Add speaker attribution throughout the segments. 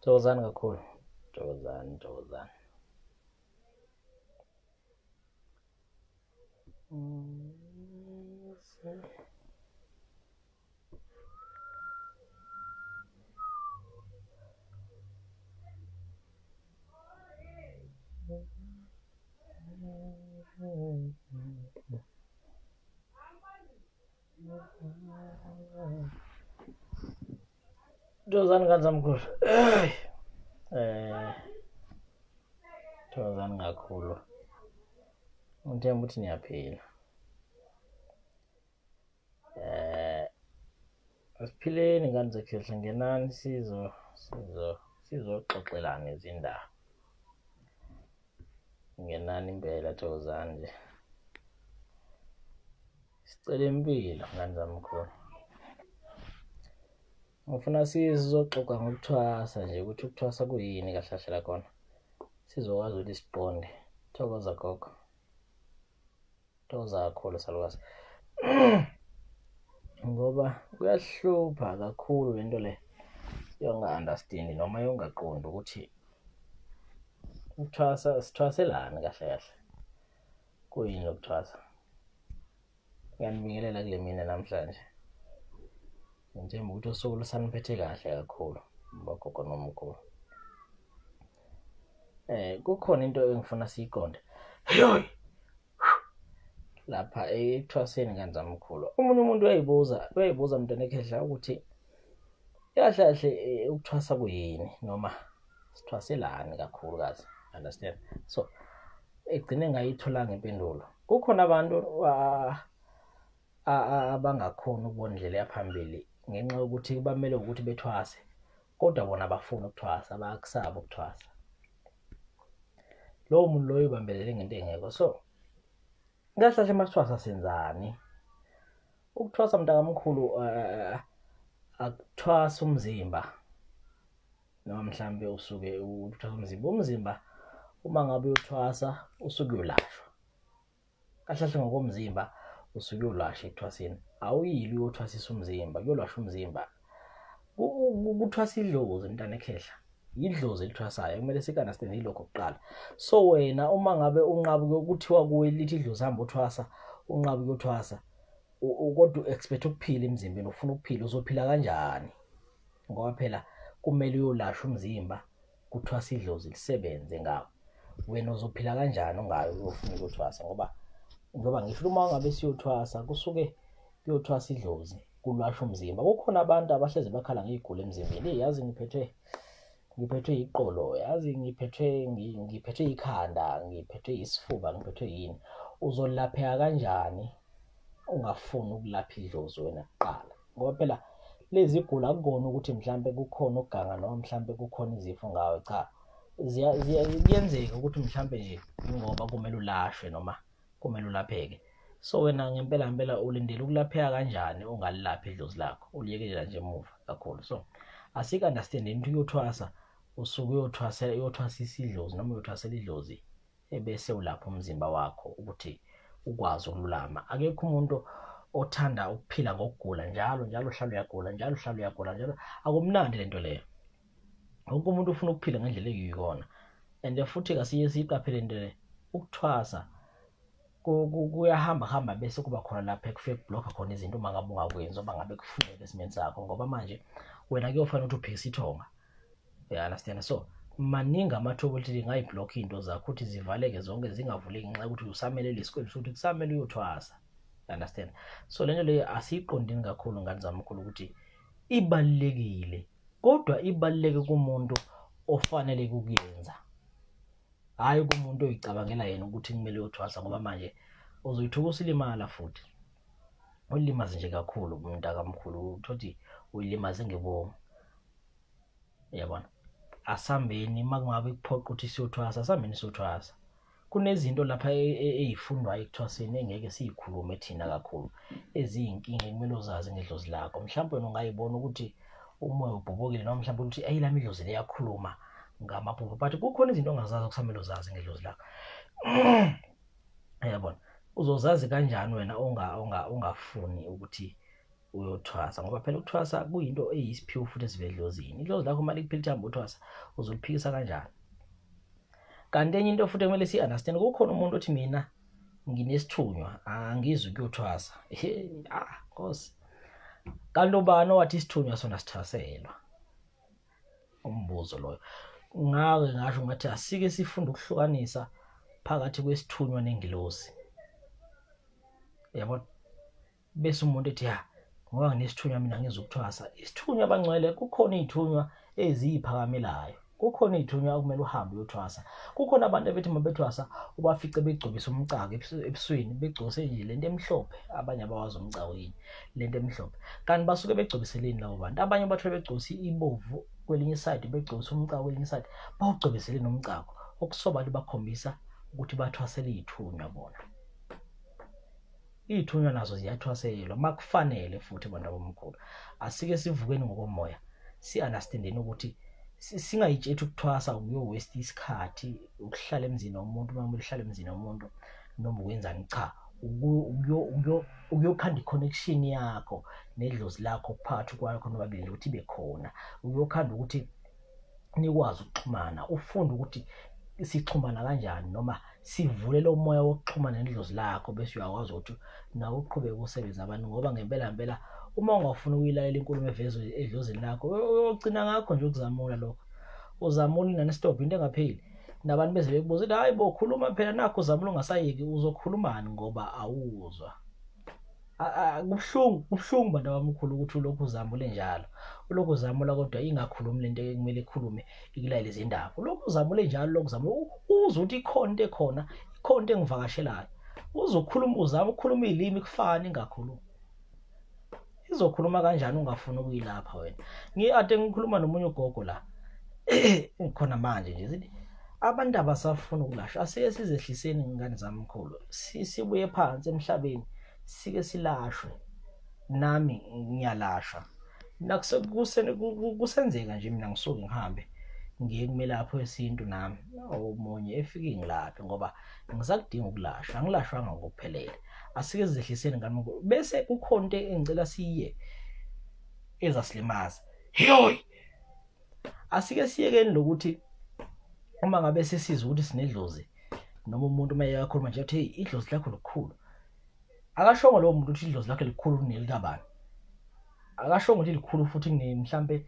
Speaker 1: Thokozani kakhulu. Thokozani, thokozani. Thokozani ngane zamkhulu. Eh thokozani kakhulu. Ngithemba ukuthi niyaphila. Eh asiphileni ngane zekhehla ngenani sizo sizo sizoxoxelana izindaba. Ngenani impela thokozani nje. Sicela impilo ngane zamkhulu. Ngifuna sizoxoxa ngokuthwasa nje ukuthi ukuthwasa kuyini kahle kahle la khona. Sizokwazi ukuthi siqonde. Thokoza gogo. Thokoza kakhulu salukazi. Ngoba kuyahlupha kakhulu lento le yonga-understand noma yongaqondi ukuthi ukuthwasa sithwaselani kahle kahle. Kuyini lokuthwasa? Ngiyanibingelela kule mina namhlanje. Ngithemba ukuthi usuku lusaniphethe kahle kakhulu bogogo nomkhulu. Eh kukhona into engifuna siyiqonde. Hey! Lapha ekuthwaseni kanzamkhulu. Omunye umuntu uyayibuza, uyayibuza mntwana ekhehla ukuthi kahle kahle ukuthwasa kuyini noma sithwaselani kakhulukazi. Understand? So egcine ngayitholanga impendulo. Kukhona abantu abangakhoni ukubona indlela yaphambili ngenxa yokuthi bamele ukuthi bethwase kodwa bona abafuni ukuthwasa, bayakusaba ukuthwasa. Lowo muntu loyo ubambelele ngento engekho. So kahle kahle masithwasa senzani? Ukuthwasa mntakamkhulu akuthwasa umzimba noma mhlambe usuke uthwasa umzimba. Umzimba uma ngabe uyothwasa usuke uyolashwa. Kahle kahle ngokomzimba usuke uyolashwa ekuthwaseni. Awuyili uyothwasisa umzimba, kuyolashwa umzimba. Kuthwasa idlozi mntana ekhehla. Idlozi elithwasayo kumele siku-understand yilokho kuqala. So wena uma ngabe unqaba kuthiwa kuwe lithi idlozi hamba uthwasa, unqaba ukuyothwasa, kodwa u-expect ukuphila emzimbeni, ufuna ukuphila, uzophila kanjani? Ngoba phela kumele uyolashwa umzimba, kuthwasa idlozi lisebenze ngawo. Wena uzophila kanjani ungayi uyofuna ukuyothwasa? Ngoba njengoba ngisho uma ngabe siyothwasa kusuke kuyothwasa idlozi kulashwa umzimba. Kukhona abantu abahlezi bakhala ngey'guli emzimbeni. Eyi yazi ngiphethwe iqolo, yazi ngiphethwe ikhanda, ngiphethwe isifuba, ngiphethwe yini. Uzolapheka kanjani ungafuni ukulapha idlozi wena kuqala? Ngoba phela lezi gula akukona ukuthi mhlambe kukhona ukuganga noma mhlambe kukhona izifo ngawe, cha. Kuyenzeka ukuthi mhlambe nje ngoba kumele ulashwe noma kumele ulapheke. So wena ngempela ngempela ulindele ukulapheka kanjani ungalilaphi idlozi lakho, uliyekelela nje emuva kakhulu. So asik-understand into uyothwasa, usuke uyothwasela, uyothwasisa idlozi noma uyothwasela idlozi ebese ulapha umzimba wakho ukuthi ukwazi ukululama. Akekho umuntu othanda ukuphila ngokugula njalo njalo, uhlala uyagula njalo, uhlala uyagula njalo. Akumnandi lento leyo. Wonke umuntu ufuna ukuphila ngendlela eyiyona. And futhi kasiye siyiqaphele into le, ukuthwasa kuyahamba hamba bese kuba khona lapha ekufike kubhlokha khona izinto uma ngabe ungakwenzi, uma ngabe kufuneka esimeni sakho, ngoba manje wena kuyofanele ukuthi uphikise ithonga. You understand? So maningi amathuba ukuthi lingayibhlokha iy'nto zakho ukuthi zivaleke zonke zingavuleki ngenxa yokuthi usamele lesikweletu sokuthi kusamele uyothwasa. You understand? So lento leyo asiyiqondini kakhulu ngane zamkhulu ukuthi ibalulekile, kodwa ibaluleke kumuntu ofanele ukuyenza, hhayi kumuntu oyicabangela yena ukuthi kumele uyothwasa, ngoba manje uzoyithuka usilimala futhi ulimaze nje kakhulu umntakamkhulu, uthole uyilimaze ngebomu. Uyabona? Asambeni uma kungabe kuphoqa ukuthi siyothwasa, asambeni siyothwasa. Kunezinto lapha ey'fundwayo ekuthwaseni engeke siyikhulume thina kakhulu, eziyinkinga ekumele uzazi ngedlozi lakho. Mhlawumbe wena ungayibona ukuthi umoya ubhobokile noma mhlawumbe ukuthi eyi lami idlozi liyakhuluma ngamaphupho, but kukhona izinto ongazazi okusamele uzazi ngedlozi lakho. Uyabona? Uzozazi kanjani wena ungafuni ukuthi Uyothwasa ngoba phela ukuthwasa kuyinto eyisiphiwo futhi esivela edlozini. Idlozi lakho uma likuphila ukuthi hamba uthwasa, uzoliphikisa kanjani? Kanti enye into futhi ekumele siyi-understand, kukhona umuntu othi mina nginesithunywa, angizwi ukuyothwasa. Ah, Nkosi. Kanti ubani owathi isithunywa sona sithaselwa? Umbuzo loyo. Ngake ngasho ngathi asike sifunde ukuhlukanisa phakathi kwesithunywa nengilosi. Yabona? Bese umuntu ethi ya ngoba nginesithunywa mina ngizokuthwasa. Isithunywa abangcwele, kukhona iy'thunywa eziyiphakamelayo, kukhona iy'thunywa okumele uhambe uyothwasa. Kukhona abantu abethi uma bethwasa ubafice begcobisa umcako ebusweni, begcobise nje lento emhlophe, abanye abawazi umcako yini lento emhlophe, kanti basuke begcobiseleni labo bantu. Abanye bathole begcobisa ibovu kwelinye isayidi, begcobisa umcako kwelinye isayidi, bawugcobiseleni umcako okusobala bakhombisa ukuthi bathwasele iy'thunywa bona. Iy'thunywa nazo ziyathwaselwa makufanele futhi bantu abamkhulu. Asike sivukeni ngokomoya, si-understandeni ukuthi singayitshethi ukuthwasa ukuyo-waste isikhathi, ukuhlala emzini womuntu, uma kumele uhlale emzini womuntu noma ukwenzani, cha, ukuyokhanda i-connection yakho nedlozi lakho phakathi kwakho nobabili ukuthi ibe khona, ukuyokhanda ukuthi nikwazi ukuxhumana, ufunde ukuthi sixhumana kanjani noma sivule lo moya wokuxhumana nedlozi lakho, bese uyakwazi ukuthi nawe uqhubeke usebenze abantu. Ngoba ngempela ngempela uma ungafuni ukuyilalela inkulumo evezwe edlozini lakho, uyogcina ngakho nje ukuzamula lokho, uzamula non-stop into engapheli, nabantu beze bekubuza ukuthi hayi bo, khuluma phela, nakho uzamula ungasayeki, uzokhulumani ngoba awuzwa. Kubuhlungu, kubuhlungu bantu abamkhulu ukuthi ulokhu uzamule njalo, ulokhu uzamula kodwa ingakhulumi lento ekumele ikhulume, ikulayele izindaba, ulokhu uzamule njalo, lokhu uzamula uzwe ukuthi ikhona into ekhona, ikhona into engivakashelayo, uzokhuluma, uzama ukukhuluma iy'limi kufane ingakhulumi. Izokhuluma kanjani ungafuni ukuyilapha wena? Ngi-ade ngikhuluma nomunye ugogo la khona manje nje, sithi abantu abasafuni ukulashwa, asike sizehliseni ngane zami mkhulu, sibuye phansi emhlabeni, sike silashwe. Nami ngiyalashwa, kusenzeka nje mina ngisuke ngihambe ngiye kumelaphi wesintu nami omunye efike ngilaphe ngoba ngisakudinga ukulashwa, angilashwanga ngokuphelele. Asike sizehliseni ngane mkhulu. Bese kukhona into engicela siye ezasilimaza. Heyoy, asike siyekeni lokuthi uma ngabe sesizwa ukuthi sinedlozi, noma umuntu uma eyakhuluma nje athi hey, idlozi lakho likhulu, akashongo lowo muntu ukuthi idlozi lakhe likhulu kunelikabani, akashongo ukuthi likhulu futhi mhlambe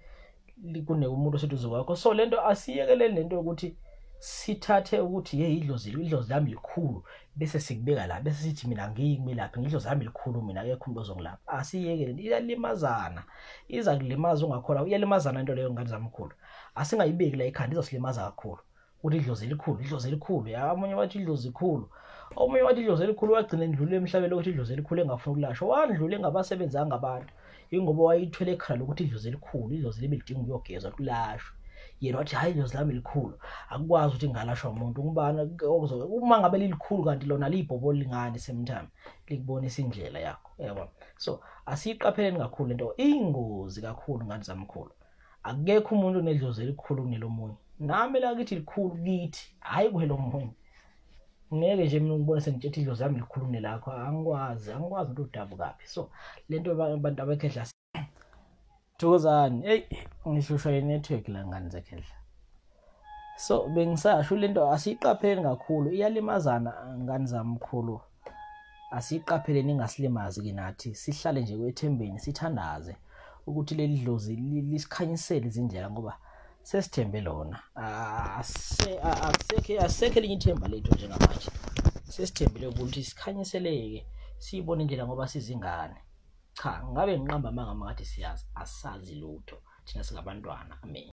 Speaker 1: kune umuntu oseduze kwakho. So lento asiyekeleni lento yokuthi sithathe ukuthi hey, idlozi lami likhulu, bese sikubeka la, bese sithi mina ngiyi kumelaphi, ngidlozi lami likhulu mina, akekho umuntu ozongilapha. Asiyekele, iyalimazana, iza kulimaza ungakholwa, iyalimazana into leyo ngane zamkhulu. Asingayibeki la ekhanda, izosilimaza kakhulu ukuthi idlozi elikhulu, idlozi elikhulu. Ya, omunye wathi idlozi likhulu, omunye wathi idlozi elikhulu, wagcina endlule emhlabeni lokuthi idlozi elikhulu engafuni ukulashwa, wandlule engabasebenzanga abantu, ingoba wayithwele ekhala lokuthi idlozi elikhulu, idlozi libe lidinga ukuyogezwa kulashwe. Yena wathi hayi, idlozi lami likhulu, akukwazi ukuthi ngalashwa umuntu ngubani uma ngabe lilikhulu kanti lona liyibhobo lingani, same time likubonisa indlela yakho, yabona. So asiyiqapheleni kakhulu lento, iyingozi kakhulu ngane zamkhulu. Akekho umuntu onedlozi elikhulu kunelomunye, nami la kithi likhulu kithi, hhayi kwelomunye. Ngeke nje mina ngibone sengitshethe idlozi lami likhulu kunelakho, angikwazi ukuthi udabukaphi. So lento abantu abekhehla, thokozani, hey, ngihlushwa i-network la ngane zekhehla. So bengisasho lento asiyiqapheli kakhulu, iyalimazana ngane zamkhulu, asiyiqapheleni ingasilimazi ke nathi, sihlale nje kwethembeni, sithandaze ukuthi leli dlozi lisikhanyisele izindlela ngoba sesithembe lona. Asisekho elinye ithemba lethu njengamanje, sesithembile ukuthi sikhanyiseleke, siyibone indlela ngoba sizingane. Cha, ngabe ngiqamba amanga ngathi siyazi, asazi lutho thina singabantwana. Amen.